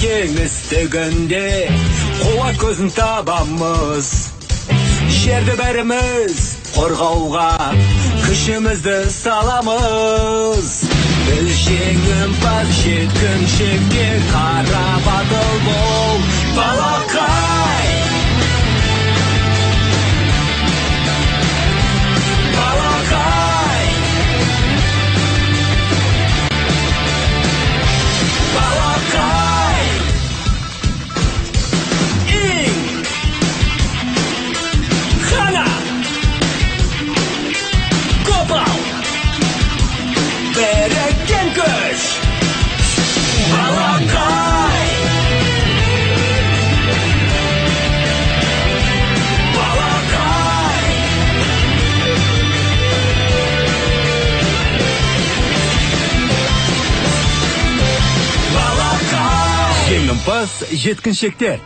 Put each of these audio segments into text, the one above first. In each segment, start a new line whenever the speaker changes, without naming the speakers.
Кеңістігінде қуат көзін табамыз. Жерді бәріміз қорғауға күшімізді саламыз. Біз жеңімпаз жеткіншектер, қара батыл бол, балақай! Балақай! Балақай! Иң! Хана! Копал! Біріккен күш! Балақай! Балақай! Балақай! Жеңімпаз жеткіншектер.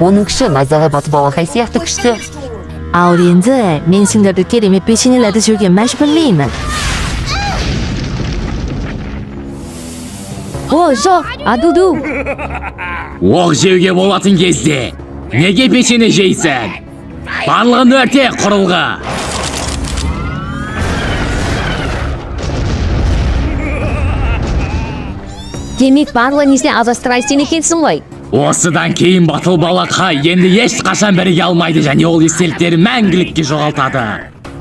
Оның күші найзағай батып балақай сияқты күшті.
Ал енді мен сендерді керемет печеньелерді жеуге мәжбүрлеймін.
О, жоқ, Адуду.
Оқ жеуге болатын кезде неге печене жейсің? Барлығын өрте, құрылғы!
Демек, барлығы несіне адастырайсың екенсің ғой.
Осыдан кейін батыл балақай енді ешқашан біріге алмайды және ол естеліктерін мәңгілікке жоғалтады.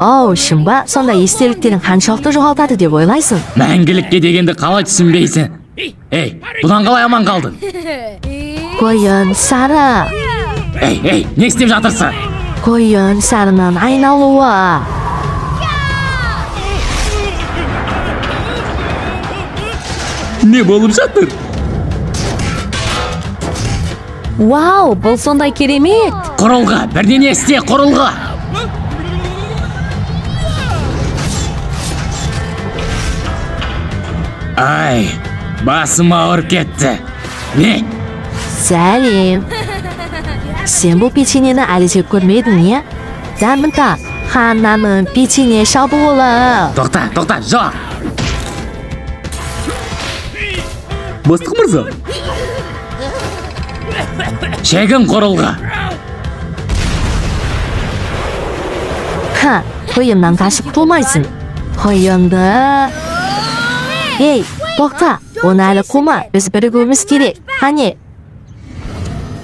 Оу, шын ба? Сонда естеліктерін қаншалықты жоғалтады деп ойлайсың?
Мәңгілікке дегенді қалай түсінбейсің? Ей, бұдан қалай аман қалдың?
Қойын сары.
Ей, ей, не істеп жатырсың?
Қойын сарының айналуы.
Не болып жатыр?
Вау, бұл сондай керемет.
Құрылғы, бірдеңе істе, құрылғы! Ай, басым ауырып кетті. Не?
Сәлем. Сен бұл печеньені әлі жеп көрмедің, не? Дәмін тап. Ханнаның печенье шабуылы.
Тоқта, тоқта, жоқ! Бастық мырза. Шегін, құрылғы!
Ха, қойымнан қашып құтылмайсың. Қойымды. Ей, тоқта, оны әлі қума, біз бірігуіміз керек. Қане?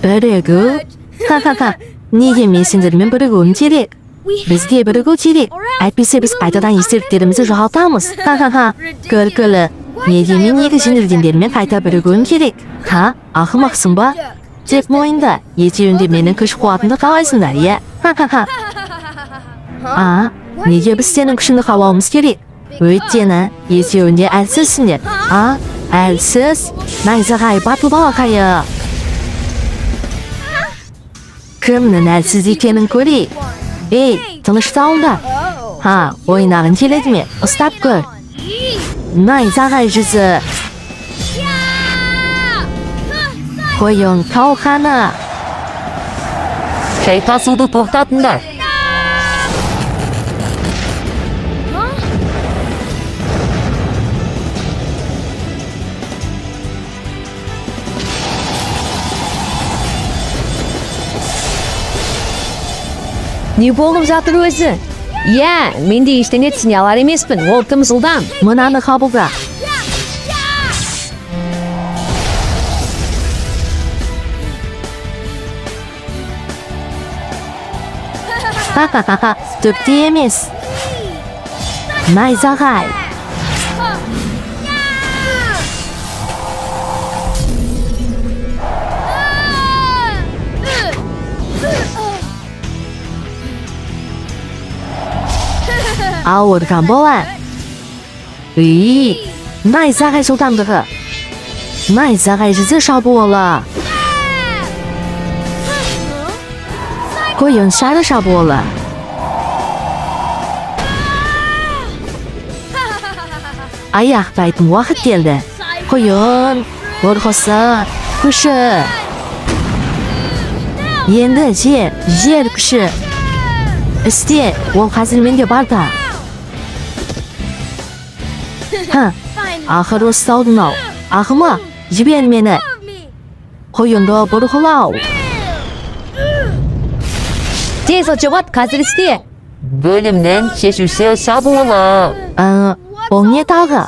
Бірігу? Ха-ха-ха, неге мен сендермен бірігуім керек? Бізге бірігу керек. Әйтпесе біз қайтадан естеліктерімізді жоғалтамыз. Ха-ха-ха, күлкілі. Неге мен екі жеңілгендермен қайта бірігуім керек? Ха, ақымақсың ба? Тек мойында, екеуінде менің күш қуатымды қалайсыңдар, иә? Ха-ха-ха. А, неге біз сенің күшіңді қалауымыз керек? Өйткені екеуінде әлсізсіңдер. А, әлсіз? Найзағай батыл балақайы. Кімнің әлсіз екенін көрейік. Ей, тынышталыңдар. Ха, ойнағың келеді ме? Ұстап көр. Найзағай жүзі. Қойын қалқаны.
Шайқасуды тоқтатыңдар.
Не болып жатыр өзі? Иә, мен де ештеңе түсіне алар емеспін. Ол тым жылдам.
Мынаны қабылда. Ха-ха-ха-ха, түкте емес. Найзағай. Ауырған болар. Үй, найзағай жылдамдығы. Найзағай жүзі шабуылы. Қойын шары шабуылы. Аяқтайтын уақыт келді. Қойын, ұрғысы, күші. Енді жер, жер күші. Істе, ол қазір менде бар да. Ха, ақыры ұстаудың ау. Ақымақ, жібер мені. Қойынды бұрғылау.
Тез очевод, қазір істе.
Бөлімнің шешуші шабуылы.
Ә, ол не тағы?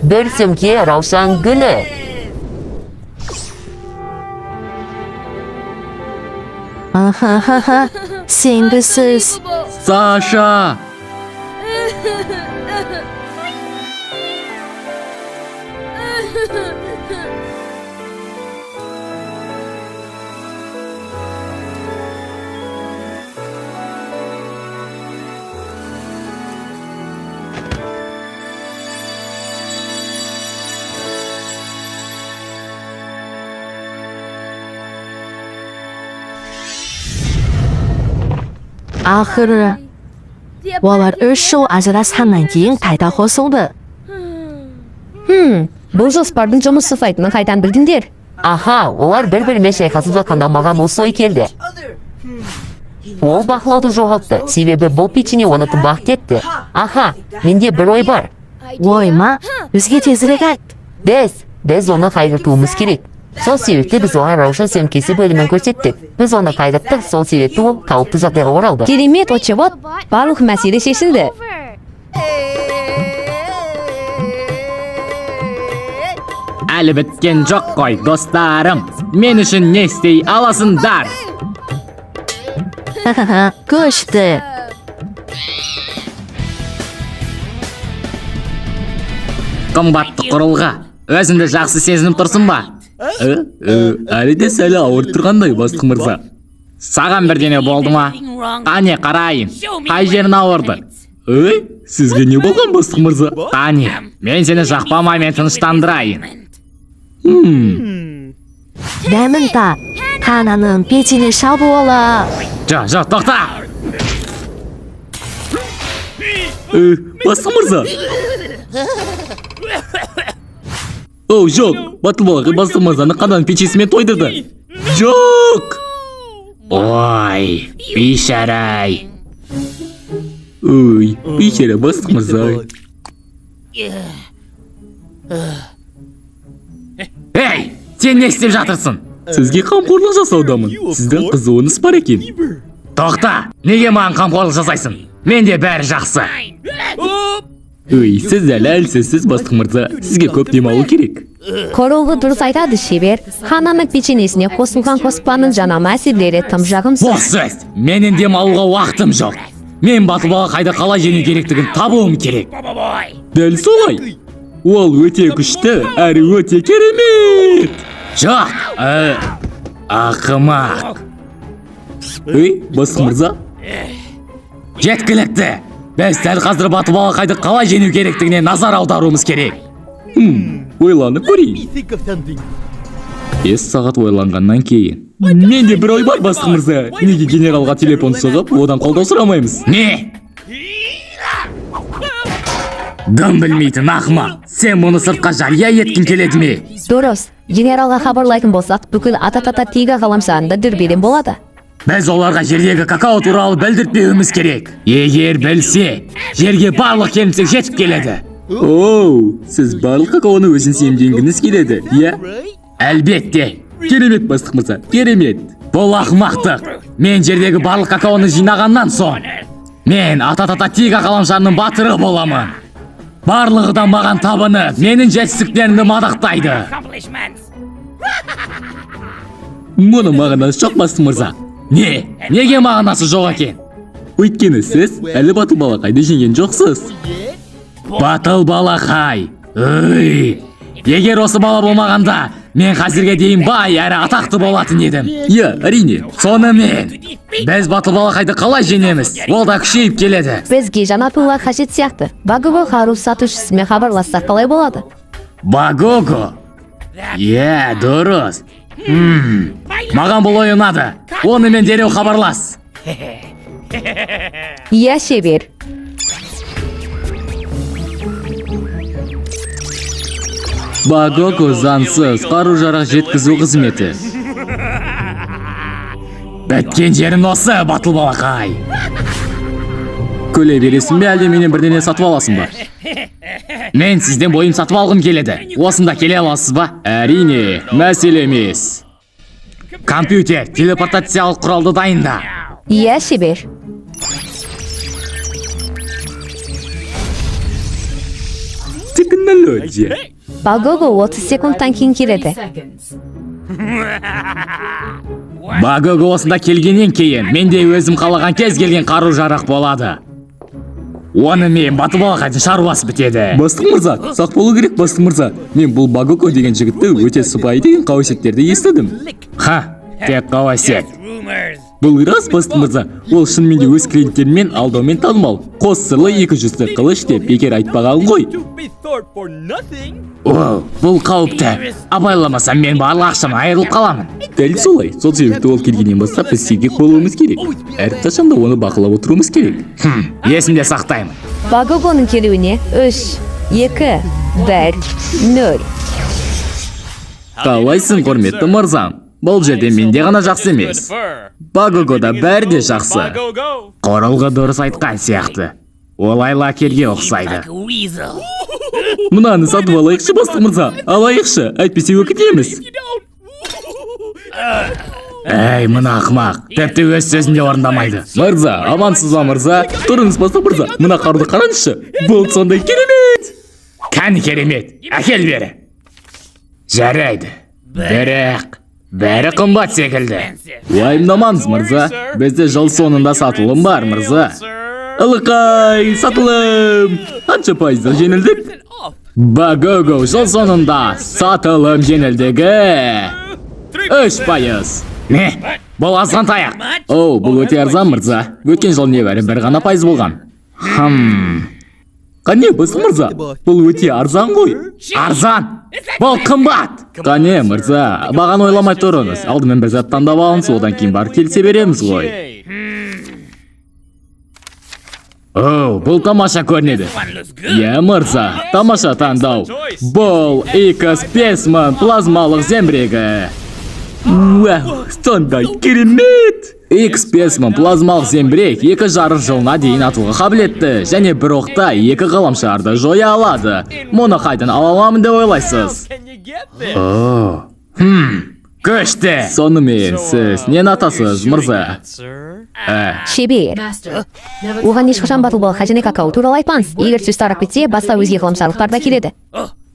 Бір сөмке раушан гүлі.
Ахахаха, сенгісіз.
Саша!
Ақыры, олар 3 жыл ажырасқаннан кейін қайта қосылды.
Хм, бұл жоспардың жұмыс жасайтынын қайдан білдіңдер?
Аха, олар бір-бірімен шайқасып жатқанда маған осы ой келді. Ол бақылауды жоғалтты, себебі бұл печенье оны тымбақ етті. Аха, менде бір ой бар.
Ой ма, бізге тезірек айт.
Біз оны қайғыртуымыз керек. Сол себепті біз оған раушан сөмкесі бөлімін көрсеттік. Біз оны қайраттық, сол себепті ол қауіпті жағдайға оралды.
Керемет, очевод, барлық мәселе шешілді.
Әлі біткен жоқ қой, достарым. Мен үшін не істей аласыңдар?
Ха-ха-ха, күшті.
Қымбатты құрылғы, өзіңді жақсы сезініп тұрсың ба? Әлі де сәл ауырып тұрғандай, бастық мырза. Саған бірдеңе болды ма? Қане, қарайын. Қай жерін ауырды? Ей, сізге не болған, бастық мырза? Қане, мен сені жақпамай тыныштандырайын.
Дәмін та, Хананың печенье шабуылы.
Жоқ, жоқ, тоқта! Бастық мырза! Оу, жоқ, батыл балақай бастық мырзаны қадан печесімен тойдырды. Жоқ! Ой, бейшарай. Ой, бейшара бастық мырза. Ей, сен не істеп жатырсың? Сізге қамқорлық жасаудамын. Сіздің қызуыңыз бар екен. Тоқта, неге маған қамқорлық жасайсың? Менде бәрі жақсы. Ой, сіз әлі әлсізсіз, бастық мырза. Сізге көп демалу керек.
Құрылғы дұрыс айтады, шебер. Хананың печеньесіне қосылған қоспаның жанама әсерлері тым жағымсыз.
Бос сөз. Менің демалуға уақытым жоқ. Мен батыл балақайды қалай жеңу керектігін табуым керек. Дәл солай. Ол өте күшті, әрі өте керемет. Жоқ, ақымақ. Ей, бастық мырза. Жеткілікті. Біз дәл қазір батыл балақайды қалай жеңу керектігіне назар аударуымыз керек. Ойланып көрейін. 5 сағат ойланғаннан кейін. Менде бір ой бар, бастық мырза. Неге генералға телефон соғып, одан қолдау сұрамаймыз? Не? Дым білмейтін ақымақ. Сен мұны сыртқа жария еткің келеді ме?
Дұрыс, генералға хабарлайтын болсақ, бүкіл Ата-Тата Тига ғаламшарында дүрбелең болады.
Біз оларға жердегі какао туралы білдіртпеуіміз керек. Егер білсе, жерге барлық келімсек жетіп келеді. Оу, сіз барлық какаоны өзіңіз иемденгіңіз келеді, иә? Әлбетте. Керемет, бастық мырза, керемет. Бұл ақымақтық. Мен жердегі барлық какаоны жинағаннан соң, мен Ата-Тата Тига ғаламшарының батыры боламын. Барлығы да маған табынып, менің жетістіктерімді мадақтайды. Мұның мағынасы жоқ, бастық мырза. Не? Неге мағынасы жоқ екен? Өйткені сіз әлі батыл балақайды жеңген жоқсыз. Батыл балақай. Үй. Егер осы бала болмағанда, мен қазірге дейін бай әрі атақты болатын едім. Иә, әрине. Сонымен, біз батыл балақайды қалай жеңеміз? Ол да күшейіп келеді.
Бізге жаңа пулар қажет сияқты. Багуго қару сатушысымен хабарлассақ қалай болады?
Багого. Иә, дұрыс. Маған бұл ой ұнады. Онымен дереу хабарлас.
Иә, шебер.
Багого заңсыз қару-жарақ жеткізу қызметі. Біткен жерің осы, батыл балақай. Күле бересің бе, әлде менен бірдеңе сатып аласың ба? Мен сізден бойым сатып алғым келеді. Осында келе аласыз ба? Әрине, мәселе емес. Компьютер, телепортациялық құралды дайында.
Иә, шебер.
Технология.
Багого 30 секундтан кейін келеді.
Багого осында келгеннен кейін менде өзім қалаған кез келген қару-жарақ болады. Оны мен батып алғанша шаруасы бітеді.
Бастық мырза, сақ болу керек, бастық мырза. Мен бұл Багоко деген жігітті өте сыпайы деген қауесеттерді естідім.
Ха, тек қауесет.
Бұл рас, бастық мырза. Ол шынымен де өз клиенттерімен алдаумен танымал. Қос сырлы екі жүзді қылыш деп бекер айтпаған ғой.
О, бұл қауіпті. Абайламасам мен барлық ақшамнан айырылып қаламын.
Дәл солай. Сол себепті ол келгеннен бастап біз сергек болуымыз керек. Әрқашан да оны бақылап отыруымыз керек.
Есімде сақтаймын.
Багогоның келуіне 3, 2, 1, 0.
Қалайсың, құрметті мырзам? Бұл жерде менде ғана жақсы емес. Багогода бәрі де жақсы.
Құрылғы дұрыс айтқан сияқты. Ол айлакерге ұқсайды.
Мынаны сатып алайықшы, бастық мырза. Алайықшы, әйтпесе өкінеміз.
Әй, мына ақымақ. Тіпті өз сөзін де орындамайды.
Мырза, амансыз ба, мырза? Тұрыңыз, бастық мырза. Мына қаруды қараңызшы. Бұл сондай керемет.
Кәні керемет. Әкел бері. Жарайды. Бірақ бәрі қымбат секілді.
Уайымдамаңыз, мырза. Бізде жыл соңында сатылым бар, мырза. Ылықай, сатылым. Қанша пайыздық жеңілдік?
Багого жыл соңында сатылым жеңілдігі 3%. Не? Бұл азғантай ақ.
Оу, бұл өте арзан, мырза. Өткен жыл небәрі бір ғана пайыз болған. Қане, бастық мырза, бұл өте арзан ғой.
Арзан. Бұл қымбат.
Қане, мырза, бағаны ойламай тұрыңыз. Алдымен бір зат таңдап алыңыз, одан кейін барып келісе береміз ғой.
Оу, бұл тамаша көрінеді.
Иә, мырза, тамаша таңдау. Бұл X5000 плазмалық зеңбірегі. Уау, сондай керемет!
X5000 плазмалық зеңбірек 2,5 жылына дейін атуға қабілетті және бір оқта екі ғаламшарды жоя алады. Мұны қайдан ала аламын деп ойлайсыз? О, күшті.
Сонымен сіз нені атасыз, мырза?
Шебер. Оған ешқашан батыл балақа және какао туралы айтпаңыз. Егер сөз тарап кетсе, басқа өзге ғаламшарлықтар да келеді.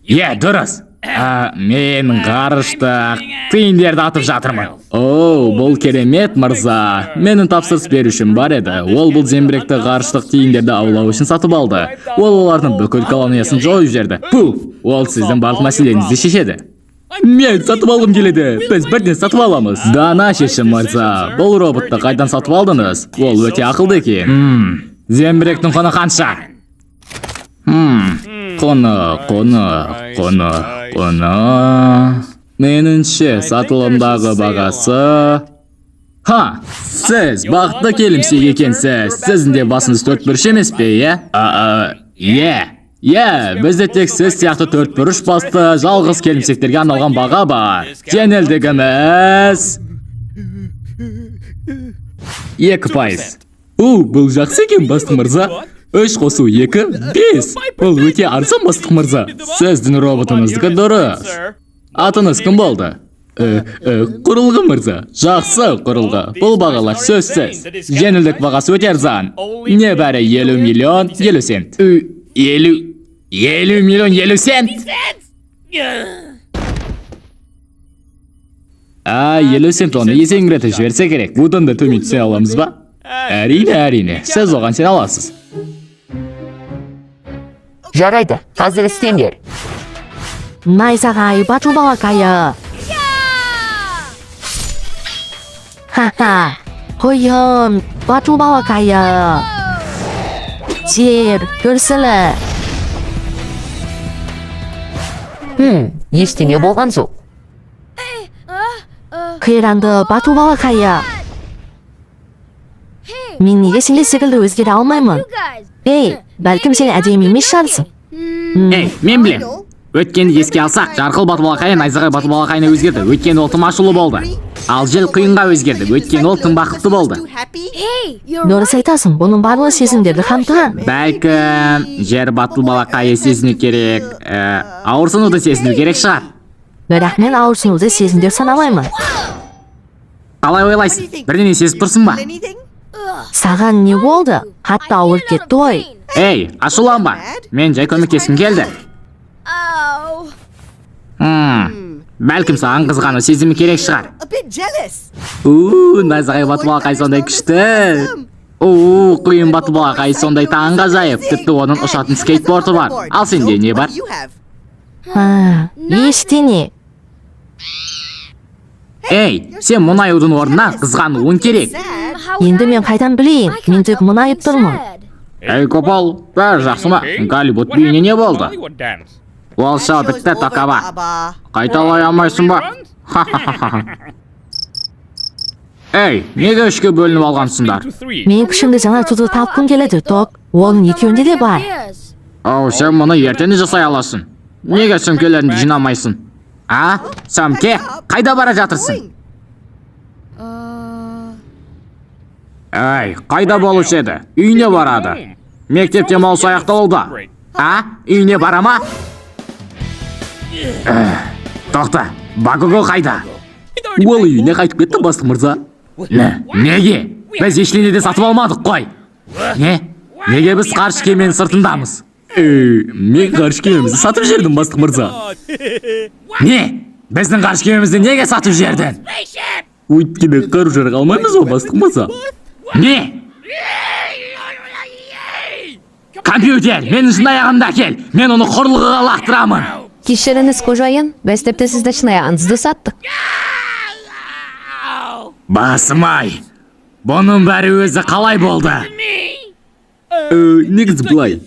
Иә, дұрыс. Мен ғарыштық тиындерді атып жатырмын.
Оу, бұл керемет, мырза. Менің тапсырыс берушім бар еді. Ол бұл зеңбіректі ғарыштық тиіндерді аулау үшін сатып алды. Ол олардың бүкіл колониясын жойып жіберді. Пуф! Ол сіздің барлық мәселеңізді шешеді. Мен сатып алғым келеді. Біз бірден сатып аламыз. Дана шешім, мырза. Бұл роботты қайдан сатып алдыңыз? Ол өте ақылды екен.
Зеңбіректің құны қанша?
Құны, құны, құны, құны. Меніңше сатылымдағы бағасы... Ха, сіз бақытты келімсек екенсіз. Сіздің де басыңыз төрт бұрыш емес пе, иә? Иә. Иә, бізде тек сіз сияқты төрт бұрыш басты жалғыз келімсектерге арналған баға бар. Жеңілдігіміз 2%. У, бұл жақсы екен, бастық мырза. 3 қосу 2, 5. Бұл өте арзан, бастық мырза. Сіздің роботыңыздікі дұрыс. Атыңыз кім болды? Құрылғы мырза. Жақсы, құрылғы. Бұл бағалар сөзсіз. Жеңілдік бағасы өте арзан. Небәрі 50 миллион 50 цент.
50 миллион 50 цент?
А, 50 цент оны есеңгіретіп жіберсе керек. Бұдан да төмен түсе аламыз ба? Әрине, әрине. Сіз оған сене аласыз.
Жарайды, қазір істеңдер.
Найзағай, батыл балақайы. Ха-ха. Қойым, батыл балақайы. Жер, күрсілі.
Ештеңе болған жоқ.
Қиранды батыл балақайы. Мен неге сендер секілді өзгере алмаймын? Ей, бәлкім сен әдемі емес шығарсың.
Ей, мен білем. Өткенді еске алсақ, жарқыл батыл найзағай батыл балақайына өзгерді, өйткені ол тым ашулы болды. Ал жел құйынға өзгерді, өйткені ол тым бақытты болды.
Дұрыс айтасың, бұның барлығы сезімдерді қамтыған.
Бәлкім, жер батыл балақайы сезіну керек, ауырсынуды сезіну керек шығар.
Бірақ мен ауырсынуды сезімдер санамаймын.
Қалай ойлайсың? Бірдеңе сезіп тұрсың ба?
Саған не болды? Қатты ауырып кетті ғой.
Ей, ашуланба. Мен жай көмектескім келді. Бәлкім саған қызғану сезімі керек шығар. У, найзағай батыл балақай сондай күшті. У, құйын батыл балақай сондай таңғажайып. Тіпті оның ұшатын скейтборды бар. Ал сенде не бар?
Ештеңе.
Ей, сен мұңаюдың орнына қызғануың керек.
Енді мен қайдан білейін? Мен тек мұңайып тұрмын.
Ей, Копал, бәрі жақсы ма? Голливуд биіне не болды? Ол шоу бітті, Токаба. Қайталай алмайсың ба? Ха-ха-ха-ха. Ей, неге үшке бөлініп алғансыңдар?
Мен күшімді жаңа туды тапқым келеді, Ток. Оның екеуінде де бар.
Оу, сен мұны ертең де жасай аласың. Неге сөмкелеріңді жинамайсың? А? Сөмке, қайда бара жатырсың? Ей, қайда болушы еді? Үйіне барады. Мектеп демалысы аяқталуда. А? Үйіне бара ма? Тоқта, Бакуго қайда?
Ол үйіне қайтып кетті, бастық мырза.
Не, неге? Біз ештеңе де сатып алмадық қой. Не? Неге біз ғарыш кеменің сыртындамыз?
Ей, мен ғарыш кемемізді сатып жібердім, бастық мырза.
Не? Біздің ғарыш кемемізді неге сатып жібердің?
Өйткені қару жарақ алмаймыз ғой, бастық мырза.
Не? Компьютер, менің шынаяғымды әкел. Мен оны құрылғыға лақтырамын.
Кешіріңіз, қожайын, біз тіпті сізді шынаяғыңызды саттық.
Басым-ай, бұның бәрі өзі қалай болды?
Негізі былай.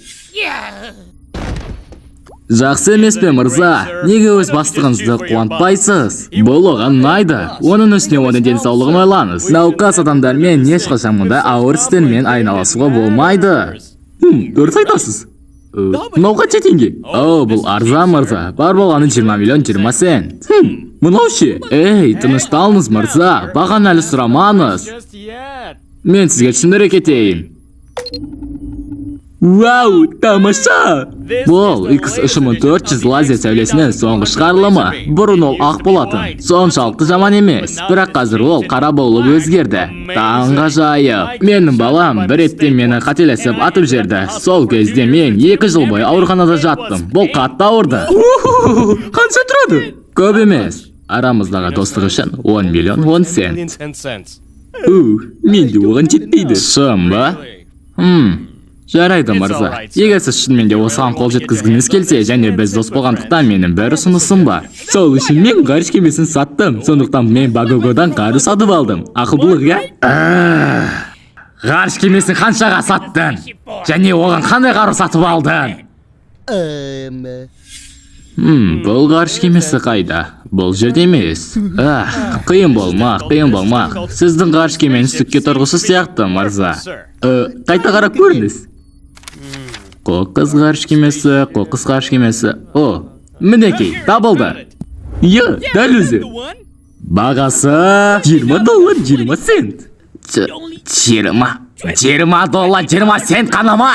Жақсы емес пе, мырза? Неге өз бастығыңызды қуантпайсыз? Бұл оған ұнайды. Оның үстіне оның денсаулығын ойлаңыз. Науқас адамдармен ешқашан мұндай ауыр істермен айналысуға болмайды. Дұрыс айтасыз. Мынау қанша теңге? О, бұл арзан, мырза. Бар болғаны 20 миллион 20 цент. Мынау ше? Ей, тынышталыңыз, мырза. Бағаны әлі сұрамаңыз. Мен сізге түсіндіре кетейін. Вау, тамаша! Бұл X3400 лазер сәулесінің соңғы шығарылымы. Бұрын ол ақ болатын, соншалықты жаман емес, бірақ қазір ол қара болып өзгерді. Таңғажайып. Менің балам бір ретте мені қателесіп атып жіберді. Сол кезде мен 2 жыл бойы ауруханада жаттым. Бұл қатты ауырды. Қанша тұрады? Көп емес. Арамыздағы достық үшін 10 миллион 10 цент. Менде оған жетпейді. Шын ба? Жарайды, мырза. Егер сіз шынымен де осыған қол жеткізгіңіз келсе, және біз дос болғандықтан менің бір ұсынысым бар. Сол үшін мен ғарыш кемесін саттым. Сондықтан мен Багогодан қару сатып алдым. Ақылдылық, иә? Ғарыш кемесін қаншаға саттың? Және оған қандай қару сатып алдың? Бұл ғарыш кемесі қайда? Бұл жерде емес. Қиын болмақ, қиын болмақ. Сіздің ғарыш кемеңіз түкке тұрғысыз сияқты, мырза. Қайта қарап көріңіз. Қоқыс ғарыш кемесі, қоқыс ғарыш кемесі. О, мінекей, табылды. Иә, дәл өзі. Бағасы 20 доллар 20 цент. 20 доллар 20 цент қана ма?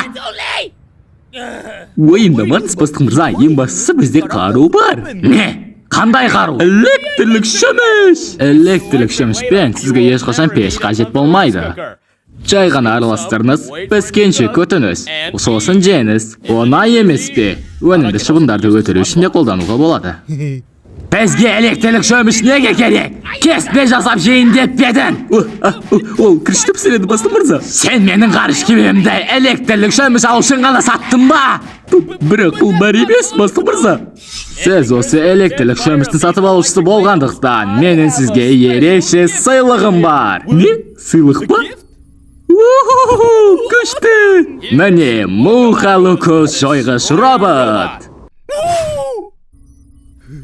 Уайымдамаңыз, бастық мырза, ең бастысы бізде қару бар. Не? Қандай қару? Электрлік шөміш. Электрлік шөмішпен сізге ешқашан пеш қажет болмайды. Жай ғана араластырыңыз, піскенше күтіңіз, сосын жеңіз. Оңай емес пе? Өнімді шыбындарды өлтіру үшін де қолдануға болады. Бізге электрлік шөміш неге керек? Кеспе жасап жейін деп пе едің? Ол күрішті пісіреді, бастық мырза. Сен менің ғарыш кемемді электрлік шөміш алу үшін ғана саттың ба? Бірақ бұл бәрі емес, бастық мырза. Сіз осы электрлік шөміштің сатып алушысы болғандықтан, менің сізге ерекше сыйлығым бар. Не? Сыйлық па? Күшті! Міне, мухалы көз жойғыш робот!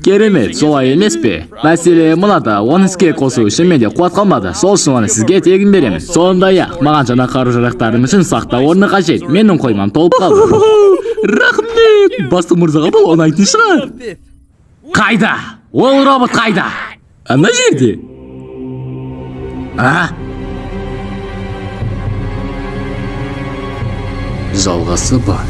Керемет, солай емес пе? Мәселе мынада, оны іске қосу үшін менде қуат қалмады. Сол үшін оны сізге тегін беремін. Сондай-ақ, маған жаңа қару-жарақтарым үшін сақтау орны қажет. Менің қоймам толып қалды.
Рахмет. Бастық мырзаға бұл ұнайтын шығар. Қайда? Ол робот қайда? Ана жерде. А? Жалғасы бар.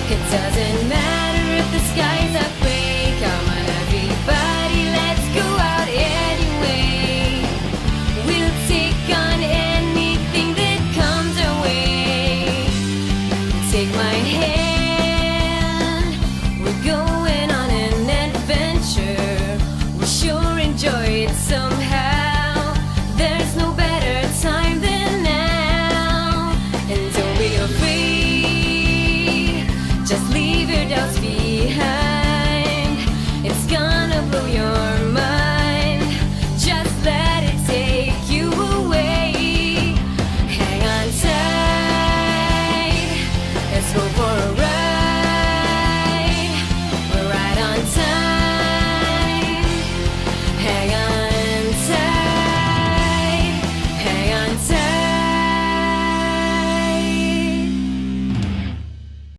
It doesn't matter if the skies are gray. Come on, everybody, let's go out anyway. We'll take on anything that comes our way. Take my hand, we're going on an adventure. We'll sure enjoy it so